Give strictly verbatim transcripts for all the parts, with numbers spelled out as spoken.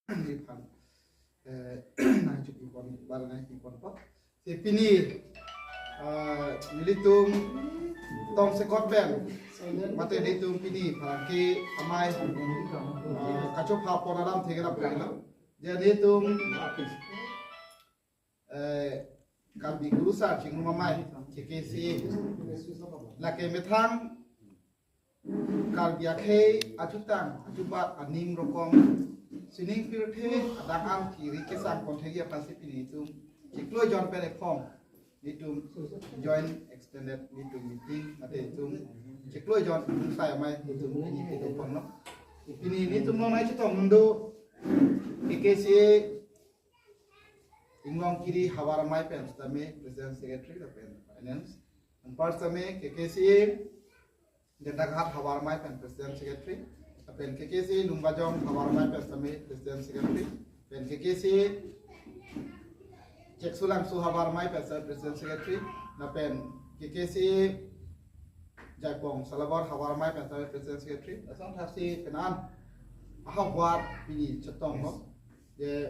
Nephan, eh, nangchepipon, bar nangpipon po. Si pini, eh, nelitum tongsekot pen mate nelitum pini pherangke amei, eh, kachopha pon alamthe ke lapu lo. Jadi nelitum, eh, Karbi Kurusar Chingrum Amei, K K C A, lake methang Karbi akhei ajutang ajubat aning rokong sining pirthe adang-an kiri kesang konthegi aphansi pini nelitum chiklo jon pen ephong nelitum joint extended nelitum meeting mate nelitum chiklo jon Kurusar Amei nelitum pini nelitum ponlo. Pini nelitum non ai chetong mundo K K C A Inglongkiri Havar Amei pen sitame President Secretary lapen Finance. Anpar sitame K K C A Gandaghat Havar Amei pen President Secretary. Lapen K K C A Lumbajong Havar Amei pen sitame President Secretary. Lapen K K C A Cheksulangso Havar Amei pen sitame President Secretary. Lapen K K C A Jaipong Salabor Havar Amei pen sitame President Secretary. Lason thasi penan ahavar pini chetonglo. Je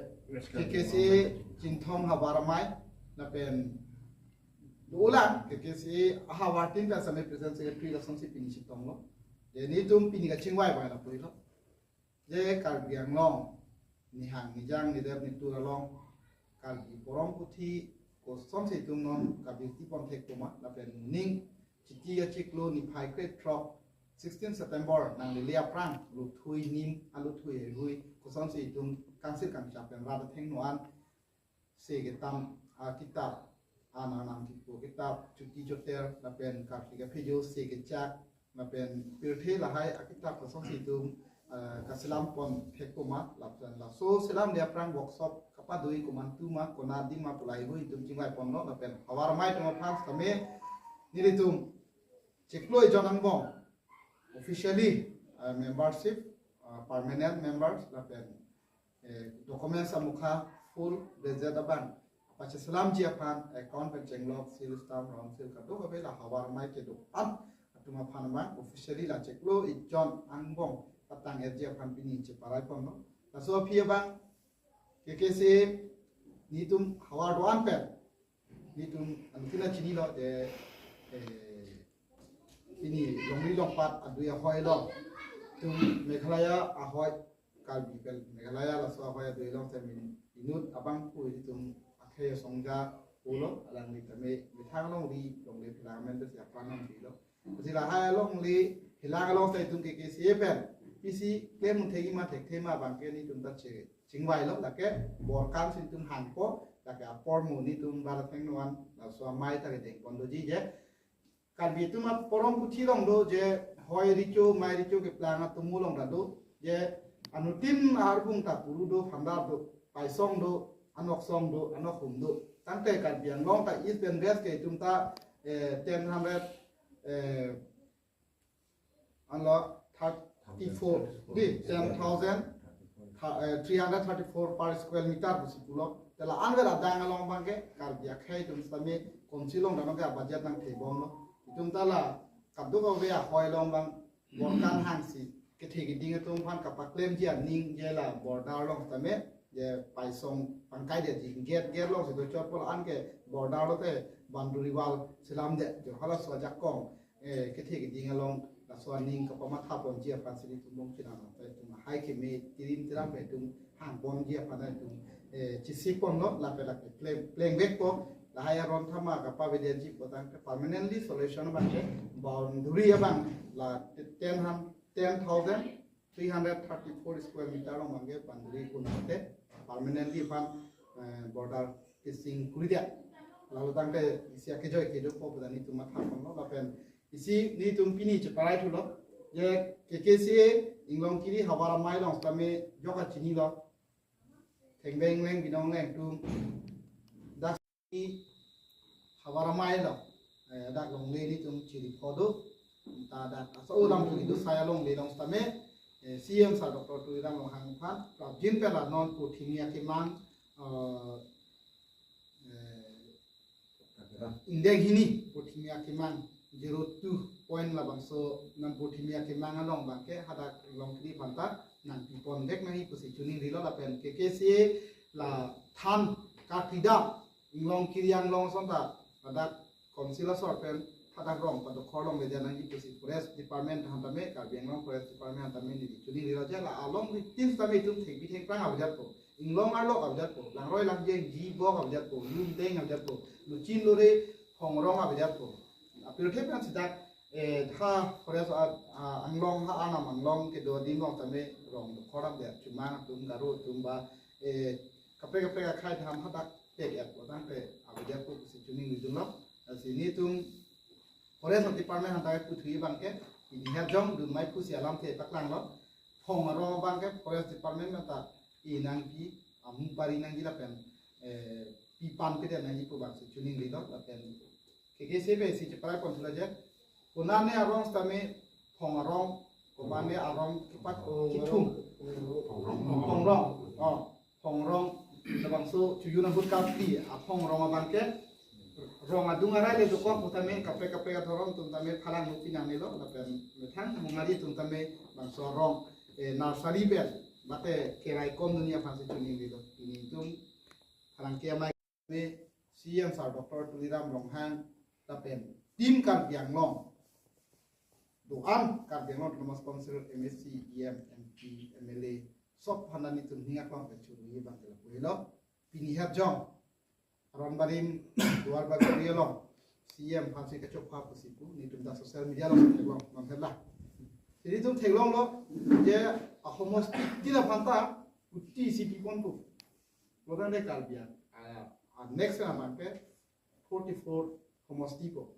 K K C A Chinthong Havar Amei lapen dolang K K C A ahavar tin pen sitame President Secretary lasonsi pini chetonglo. Je nelitum pini kachingvai abang lapu lo. Je Karbi Anglong nihang nijang nidep nitur along Karbi porong puthi kosonsi itum non kabirti pon thek puma lapen ning chiti achiklo niphai krethrok sixteen September nanglele aphrang luthui nim aluthui heihui kosonsi itum kangsir kangchap pen rat athengno an se ketam akitap, anang nang kipu kitap, chuti choter, lapen kartik aphejo se kechak, lapen pirthe lahai akitap kosonsi itum, eh, kaselam pon thek puma, lapen laso selamde aphrang workshop kapadoi komantu ma, konat dima pu laheihui itum chingvai ponlo, lapen Havar Amei atum aphan sitame nelitum chiklo jon angbong officially, uh, membership, uh, permanent members lapen, eh, documents amukha full budget abang pacheselamji aphan account pen chenglok, seal stamp, round seal kadokave la Havar Amei kedo-an atum aphan abang officially la chiklo jon angbong patang-etji aphan pini cheparai ponlo. Laso aphi abang K K C A nelitum havar do-an pen nelitum antina chinilo je, eh, pini longri longpat adui ahoi along, itum Meghalaya ahoi, Karbi pen Meghalaya laso ahoi adui along sitame inut abangphu itum akhei asongja pulo, alangli tame methang longri longri phelang amen si apran nangpilo. Lasi lahai alongle helang along sitame itum K K C A pen pisi klem thekji ma thekthe ma abangke nelitum ta che chingvailo, lake borkan si itum hangpo, lake apor mo nelitum bar athengno an laso amei ta kedeng pon doji je Karbi atum aporong puthi along do je hoi recho mei recho keplang atum along ta do je anuttin arbung ta puru do, phandar do, paisong do, anoksong do, anokhum do. Tangte Karbi Anglong ta East pen West ke itum ta, eh, ten hundred, eh, anlo thirty-four, di, ten thousand, tha-, eh, three hundred thirty-four per square meter pusi pulo. Te la-an ver adang along abangke Karbi akhei atum sitame council along dano ke budget nangthebomlo. Itum ta la kadokave ahoi along abang borkan hangsi kethe keding atum aphan kapaklemji aning je la border along sitame je paisong pangkaidetji gate gate alongsi dochot pu la-an ke border lote boundary wall selamde je halaso ajakong, eh, kethe keding along laso aning kapamatha ponji aphansi nelitum bong chinam pen itum hai keme tirim tiram pen itum hang ponji aphan itum, eh, chisi ponlo lapen lapen pleng plengvekpo. Lahai aron thama kapavedetji pu tangte permanently solution abangke boundary abang la ten ham ten thousand three hundred thirty-four square meter along abangke boundary kunate permanently aphan, eh, border fixing kuridia. Lalo tangte isi akejoi kedo po pu ta nelitum matha ponlo lapen isi nelitum pini cheparai thulo je K K C A Inglongkiri Havar Amei along sitame jok kachinilo. Thengbeng leng binong leng atum dak i Havar Amei along, eh, dak longle nelitum chiri phodo. Ta dak aso ulam tu itu saya longle along sitame, eh, C M sir Doctor Tuliram Ronghang aphan prapjin pen la non Purthimi akemang, eh, eh, ingdeng hini Purthimi akemang zero two point labangso non Purthimi akemang along abangke hadak Inglongkiri aphan ta nangpipon vek nangji pusi choningrilo lapen K K C A la than karpidam inglong kiri anglong asonta ladak council asor pen hadak rong padokhor longledet nangji pusi forest department aphan tame, Karbi Anglong Forest Department aphan tame neli choningrilo je la alongri tin tame itum thengpi thengphrang avedetpo, inglong arlok avedetpo, langroi langjengji bok avedetpo, lundeng avedetpo, luchin lure phongrong avedetpo. Apirthe pen sidak eh, ha forest a, a, anglong ha anam anglong kedo adim along tame rong dokhor damdet, Chomang atum, Garo atum ba eh, kaprek kaprek akhei atum hadak pek et lo tangte avedetpo pusi choningridunlo. Lasi nelitum forest department aphan ta puthu abangke pini herjong dun mai pusi alamthe paklanglo. Phong arong abangke forest department mata inangpi, amu pari nangji lapen eh, pipan pede nangji pu abangsi choningrilo lapen K K C A pensi cheprai pon thulo je. Konane arong sitame phong arong, konane arong kepat kithum. Phongrong. Oh, phongrong. Labangso chojun ahut karpi aphongrong abangke rong adung arai le dokok pu tame kaprek kaprek adhorom atum tame pharang nu pinangnelo lapen methang monghari atum tame bangso arong eh, nursery pen mate kerai kom dunji aphansi choningrilo. Pini itum pharangke amei me C M sir Doctor Tuliram Ronghang lapen Team Karbi Anglong do-an, Karbi Anglong Autonomous Council M A C, E M, M P, M L A, sop aphan nelitum ning aklong pen churu abangke lapu helo. Pini herjong aron barim duar bagori along C M aphansi kachokha pusi pu nelitum ta social media along theklong, non hela. Nelitum theklonglo je ahomosti tin aphan ta kuti isi piponpo. Lo tangte Karbi Ang-, a, a next pen abangke forty-four homostipo.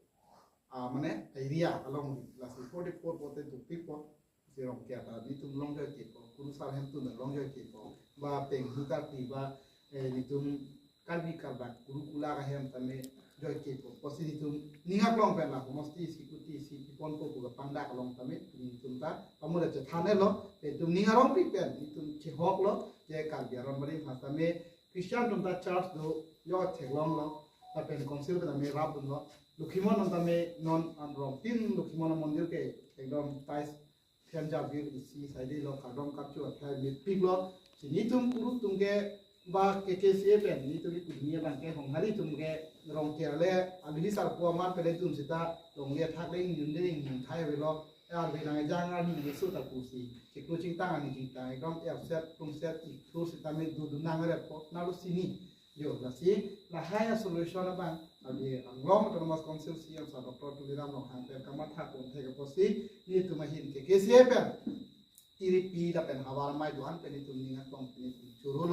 A, mane area along lasi forty-four pote dopikpo. Si Rongker ta nelitum longjoikepo, Kurusar ahem atum longjoikepo, ba Penghu Karbi ba eh, nelitum Karbi Karbak Kurukula ahem tame joikepo pusi nelitum ning aklong pen la homosti isi kuti isi piponpo pu kapangdak along tame nelitum ta pamura chethanelo, nelitum ning arongpik pen nelitum chehoklo je Karbi aron barim aphan tame Christian atum ta church do, yo theklonglo, lapen council pen tame rapdunlo. Lokhimon atum tame non an rong tin Lokhimon mondir ke ekdom tiles phen jabir isi saidelo, kardom karchu athai mepiklo. Si nelitum kuru atum ke ba K K C A pen nelitum ke kuru ni abangke honghari atum ke Rongker le aluhi sarpo aman pele atum sita longle athak le ingjun le ingjun thai avelo. Arve nang ejang arni le so ta pusi chiklo chingtang ani chingtang ekdom erset tumset ithur sitame dudun nang reppo nalo sini. Yo, lasi lahai a-solution abang, abi Anglong Autonomous Council C M sir Doctor Tuliram Ronghang pen kamatha pon thek apotsi nelitum ahin K K C A pen tiripi lapen havar amei do-an pen nelitum ning aklong pen nelitum churu